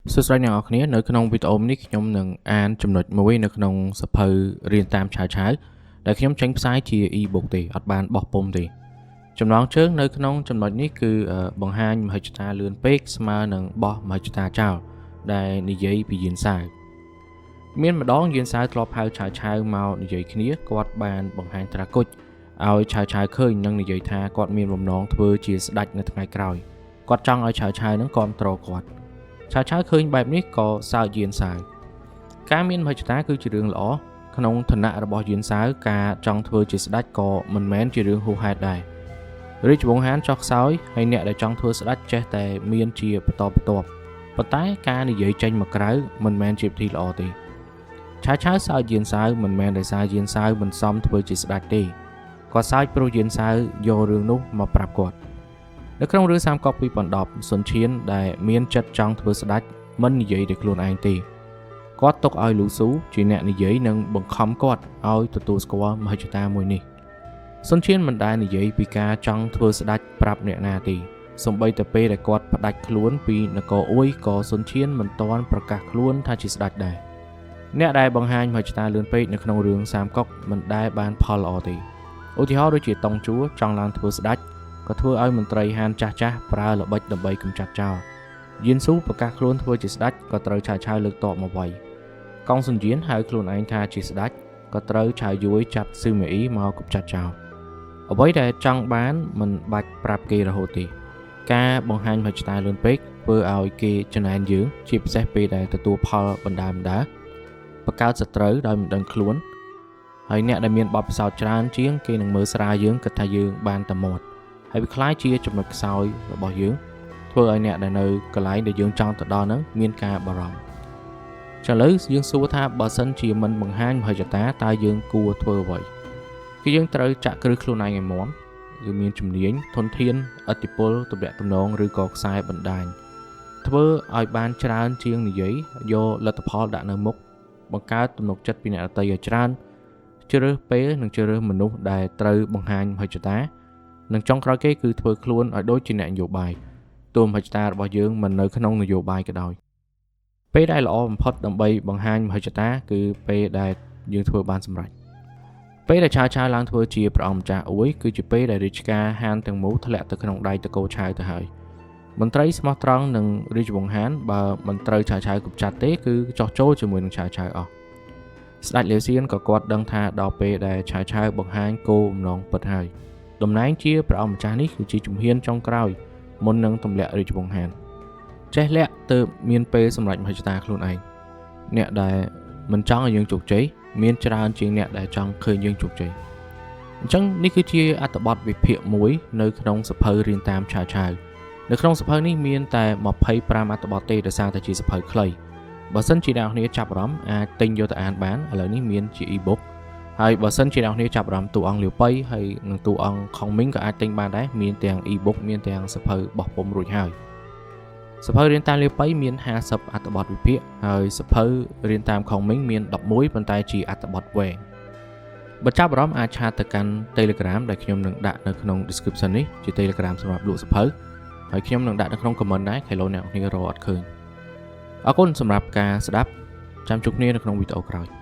សួស្តីអ្នកទាំងអស់គ្នានៅក្នុងវីដេអូនេះខ្ញុំនឹងអានចំណុចមួយនៅក្នុងសៀវភៅរៀនតាមឆាវឆាវដែលខ្ញុំចេញផ្សាយជា e-book ទេអត់បានបោះពុម្ពទេចំណងជើងនៅក្នុងចំណុចនេះគឺបង្ហាញមហិច្ឆតាលឿនពេកស្មើនឹងបោះមហិច្ឆតាចោលដែលនិយាយពីយានសាវមានម្ដងយានសាវធ្លាប់ហៅឆាវឆាវមកនិយាយគ្នាគាត់បានបង្ហាញត្រាគុជឲ្យឆាវឆាវឃើញនិងនិយាយថាគាត់មានបំណងធ្វើជាស្ដេចនៅថ្ងៃក្រោយគាត់ចង់ឲ្យឆាវឆាវនឹងគាំទ្រគាត់ឆាវឆាវឃើញបែបនេះក៏សើចយានសាវការមានមហិច្ឆតាគឺជារឿងល្អក្នុងឋានៈរបស់យានសាវការចង់ធ្វើជាស្ដេចក៏មិនមែនជារឿងហួសហេតុដែររាជវង្សហានចោះខ្សោយហើយអ្នកដែលចង់ធ្វើស្ដេចចេះតែមានជាបន្តបន្ទាប់ប៉ុន្តែការនិយាយចេញមកក្រៅមិនមែនជាវិធីល្អទេឆាវឆាវសើចយានសាវមិនមែនដោយសារយានសាវមិនសមធ្វើជាស្ដេចទេគាត់សើចព្រោះយានសាវយករឿងនោះមកប្រាប់គាត់នៅក្នុងរឿងសាមកុក2010សុនឈៀនដែលមានចិត្តចង់ធ្វើស្ដេចមិននិយាយដោយខ្លួនឯងទេគាត់ទុកឲ្យលូស៊ូជាអ្នកនិយាយនិងបង្ខំគាត់ឲ្យទទួលស្គាល់មហិច្ឆតាមួយនេះសុនឈៀនមិនដែលនិយាយពីការចង់ធ្វើស្ដេចប្រាប់អ្នកណាទេសូម្បីតែពេលដែលគាត់ផ្ដាច់ខ្លួនពីនគរអួយក៏សុនឈៀនមិនទាន់ប្រកាសខ្លួនថាជាស្ដេចដែរអ្នកដែលបង្ហាញមហិច្ឆតាលឿនពេកនៅក្នុងរឿងសាមកុកមិនដែលបានផលល្អទេឧទាហរណ៍ដូចជាតុងជួចង់ឡើងធ្វើស្ដេចក៏ធ្វើឲ្យមន្ត្រីហានចាស់ចាស់ប្រើល្បិចដើម្បីកម្ចាត់ចោលយានស៊ូប្រកាសខ្លួនធ្វើជាស្ដេចក៏ត្រូវឆាវឆាវលើកតបមកវាយកងសុនយានហៅខ្លួនឯងថាជាស្ដេចក៏ត្រូវឆាវយួយចាត់ស៊ឺម៉ាអ៊ីមកកម្ចាត់ចោលអ្វីដែលចង់បានមិនបាច់ប្រាប់គេរហូតទេការបង្ហាញមហិច្ឆតាលឿនពេកធ្វើឲ្យគេចំណែនយើងជាពិសេសពេលដែលទទួលផលបណ្ដាបណ្ដាបង្កើតសត្រូវដោយមិនដឹងខ្លួនហើយអ្នកដែលមានបទពិសោធន៍ច្រើនជាងគេនឹងមើលស្រាលយើងគិតថាយើងបានតែមាត់ហើយវាคล้ายជាចំណុចខ្សោយរបស់យើងធ្វើឲ្យអ្នកដែលនៅកន្លែងដែលយើងចង់ទៅដល់ហ្នឹងមានការបារម្ភចាឥឡូវយើងសួរថាបើសិនជាមិនបង្ហាញមហិច្ឆតាតើយើងគួរធ្វើអ្វីគឺយើងត្រូវចាក់គ្រឹះខ្លួនឯងឲ្យមាំគឺមានជំនាញធនធានឥទ្ធិពលទំនាក់ទំនងឬក៏ខ្សែបណ្ដាញធ្វើឲ្យបានច្រើនជាងនិយាយយកលទ្ធផលដាក់នៅមុខបង្កើតទំនុកចិត្តពីអ្នកដទៃឲ្យច្រើនជ្រើសពេលនិងជ្រើសមនុស្សដែលត្រូវបង្ហាញមហិច្ឆតានិងចុងក្រោយគេគឺធ្វើខ្លួនឲ្យដូចជាអ្នកនយោបាយទោះមហិច្ឆតារបស់យើងមិននៅក្នុងនយោបាយក៏ដោយពេលដែលល្អបំផុតដើម្បីបង្ហាញមហិច្ឆតាគឺពេលដែលយើងធ្វើបានសម្រេចពេលដែលឆាវឆាវឡើងធ្វើជាព្រះអង្គម្ចាស់អួយគឺជាពេលដែលរាជការហានទាំងមូលធ្លាក់ទៅក្នុងដៃតកូលឆាវទៅហើយមន្ត្រីស្មោះត្រង់នឹងរាជវង្សហានបើមិនត្រូវឆាវឆាវគប់ចាត់ទេគឺចោះចូលជាមួយនឹងឆាវឆាវអស់ស្ដេចលាវសៀនក៏គាត់ដឹងថាដល់ពេលដែលឆាវឆាវបង្ហាញគោលបំណងពិតហើយតំណែងជាព្រះអង្គម្ចាស់នេះគឺជាជំហានចុងក្រោយមុននឹងទម្លាក់រាជវង្សហានចេះលាក់ទើបមានពេលសម្រេចមហិច្ឆតាខ្លួនឯងអ្នកដែលមិនចង់ឲ្យយើងជោគជ័យមានច្រើនជាងអ្នកដែលចង់ឃើញយើងជោគជ័យអញ្ចឹងនេះគឺជាអត្ថបទវិភាគមួយនៅក្នុងសៀវភៅរៀនតាមឆាវឆាវនៅក្នុងសៀវភៅនេះមានតែ25អត្ថបទទេដោយសារតែជាសៀវភៅខ្លីបើសិនជាអ្នកនរចាប់អារម្មណ៍អាចទិញយកទៅអានបានឥឡូវនេះមានជា e-book ហើយបើសិនជាអ្នកនរចាប់អារម្មណ៍តួអង្គលាវប៉ៃហើយនិងតួអង្គខុងមីងក៏អាចទិញបានដែរមានទាំង e-book មានទាំងសៀវភៅបោះពុម្ពរួចហើយសៀវភៅរៀនតាមលាវប៉ៃមាន50អត្ថបទវិភាគហើយសៀវភៅរៀនតាមខុងមីងមាន11ប៉ុន្តែជាអត្ថបទវែងបើចាប់អារម្មណ៍អាច chat ទៅកាន់ Telegram ដែលខ្ញុំនឹងដាក់នៅក្នុង description នេះជា Telegram សម្រាប់លក់សៀវភៅហើយខ្ញុំនឹងដាក់នៅក្នុង comment ដែរខែលោអ្នកនររកអត់ឃើញអរគុណសម្រាប់ការស្ដាប់ចាំជួបគ្នានៅក្នុងវីដេអូក្រោយ។